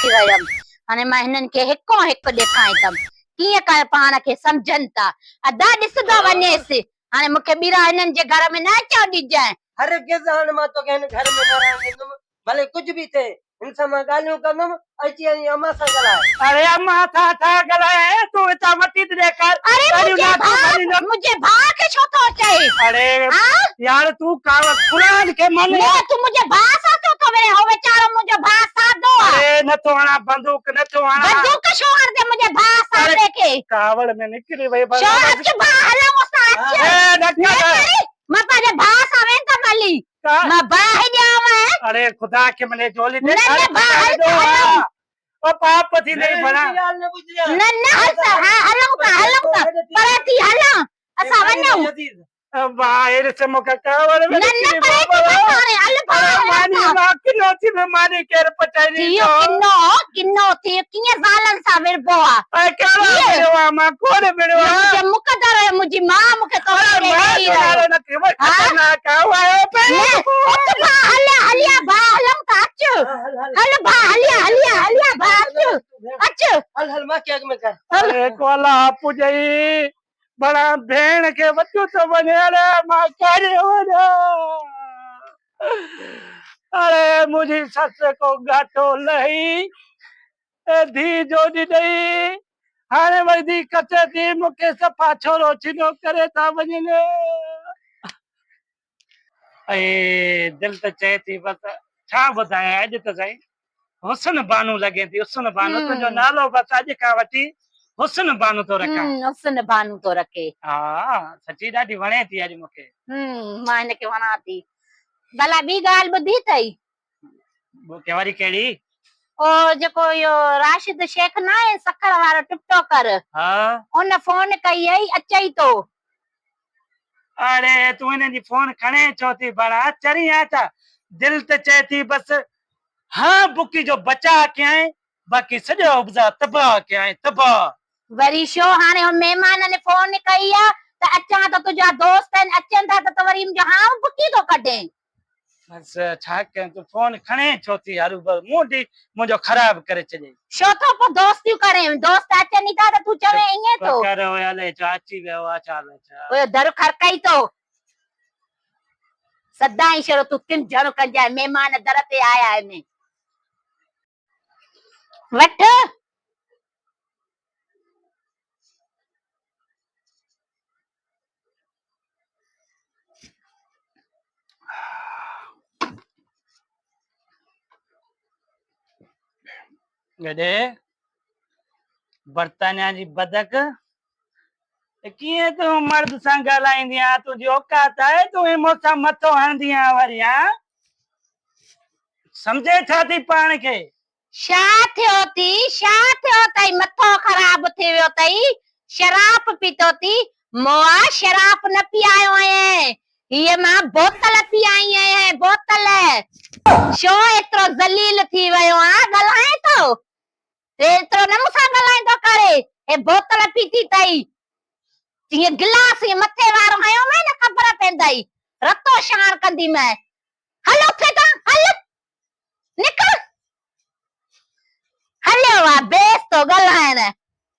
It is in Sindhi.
ٿي ويم. هاڻي مان هنن کي هڪون هڪ ڏيکائيندم. ڪيئن ڪر پاڻ کي سمجهن ٿا. ادا ڏسندو وڃيس. هاڻي مون کي ٻيرا هنن جي گهر ۾ نه اچڻ ڏجانء. هرگز هاڻ مان توکي هن گهر ۾ نه رهڻ ڏيندم. ڀلي ڪجهه به ٿئي. هن سان مان ڳالهيون ڪندم. اچي ۽ امان سان ڳالهاء. اڙي امان سان ڇا ڳالهايان؟ تون هتان وٺي ته ڏيکار. اڙي ڏاڍيون منهنجي ناڪون ڀاء ڀڃيندس. منهنجي ڀاء کي ڇو ٿو چئين؟ اڙي ها؟ يار تون ڪاوڙ قرآن کي مڃ. نه تون منهنجي ڀاء سان ڇو ٿو وڙهين؟ هو ويچارو منهنجو ڀاء سادو آ. اڙي نه ٿو هڻان بندوق نه ٿو هڻان. بندوق ڇو هڻندين منهنجي ڀاء سادي کي؟ ڪاوڙ ۾ نڪري وئي ڇو اچ ڀاء هلون اسان اچ. اي نه نه ڪر. ڪري مان پنهنجي ڀاء سان ويندم هلي. مان باهه ڏيانء. اڙي خدا کي مني جهولي نه نه ڀاء هل ته هلون. او پاپ ٿيندئي ڀلا. نه نه هل ته ها هلون ٿا هلون ٿا پري ٿي هلان اسان وڃون. ڀاء ڏس مون کي ڪاوڙ ۾ نه نه پري ٿي بس هاڻي هل ڀاء هلون ماني ٿا. مان ڪنو ٿي ويم ماني ڪير پچائيندي ٿيو ڪنو ڪنو ٿيو ڪيئن زالن سان وڙهبو آ. ۽ ڪهڙو وڙهيو آ مان ڪونه وڙهيو آ. منهنجو مقدر هيو منهنجي ماء مون کي توکي ڏئي ويهي رهيو. ها نه اٿ ڀاء هل هليا ڀاء هلون ٿا اچ هل ڀاء هليا هليا هليا ڀاء اچ اچ. هل هل مان کي اڳ ۾ ڪر. اڙي ڪولا پڄئي بڻا ڀيڻ کي وٺيو ٿو وڃي اڙي مان ڪاڏي وڃان اڙي منهنجي سس ڪو ڳاٽو لهي اي ڌيء جو ڏنئي هاڻي وري ڌيء ڪچي ٿي مون کي صفا ڇورو ڇنو ڪري ٿا وڃن. اي دل ته چئي ٿي بس ڇا ٻڌايان اڄ ته سائين حسن بانو لڳين ٿي حسن بانو تنهنجو نالو بس اڄ کان وٺي حسن بانو ٿو رکان. حسن بانو ٿو رکي. ها سچي ڏاڍي وڻي ٿي اڄ مون کي. مان هن کي وڻان ٿي. ڀلا ٻي ڳالهه ٻڌي اٿئي؟ وري ڪهڙي؟ او جيڪو اهو راشد شيخ ناهي سکر وارو ٽڪ ٽاڪر. ها. ان فون ڪئي هئي اچئي ٿو. اڙي تون هن جي فون کڻين ڇو ٿي ڀلا چري آن ڇا؟ دل ته چئي ٿي بس هان بڪي جو بچاء ڪيائين باقي سڄو ابزا تباهه ڪيائين تباهه. وري شو هاڻي هن مهمانن فون ڪئي آ ته اچان ته تنهنجا دوست آهن اچن ٿا ته تون وري منهنجو هانء بڪي ٿو ڪڍين. بس ڇا ڪيان تون فون کڻين ڇو ٿي هروڀرو منهن ئي منهنجو خراب ڪري ڇڏيئي. شو ٿو پوء دوستيون ڪرين دوست اچن ئي ٿا ته تون چوين ائين ٿو. ڪر هو الائي ڇا اچي ويو آ ڇا الائي ڇا. اهو در کڙڪائي ٿو سدائين شروع تون ڪنجهڻ ڪنجانء مهمان در تي آيا آهن. وٺ. گڏي برطانيا جي بدڪ ڪيئن تون مرد سان ڳالهائيندي آن تنهنجي اوقات آهي تون مون سان مٿو هڻندي آن وري ها سمجهين ڇا ٿي پاڻ کي؟ ڇا ٿيو ٿي، ڇا ٿيو اٿئي، مٿو خراب ٿي ويو اٿئي، شراب پيتو ٿي؟ موئا شراب نه پي آيو آهين، هيء مان بوتل پي آئي آهيان، بوتل. ڇو ايترو ذليل ٿي ويو آن، ڳالهائين ٿو؟ ايترو نه مون سان ڳالهائيندو ڪر، هي بوتل پيتي اٿئي، جيئن گلاس ائين مٿي وارو هنيومانء نه خبر پوندئي، رتو شاڻ ڪنديمانء. هل اٿ هتان هل نڪر هليو آ بيس ٿو ڳالهائڻ.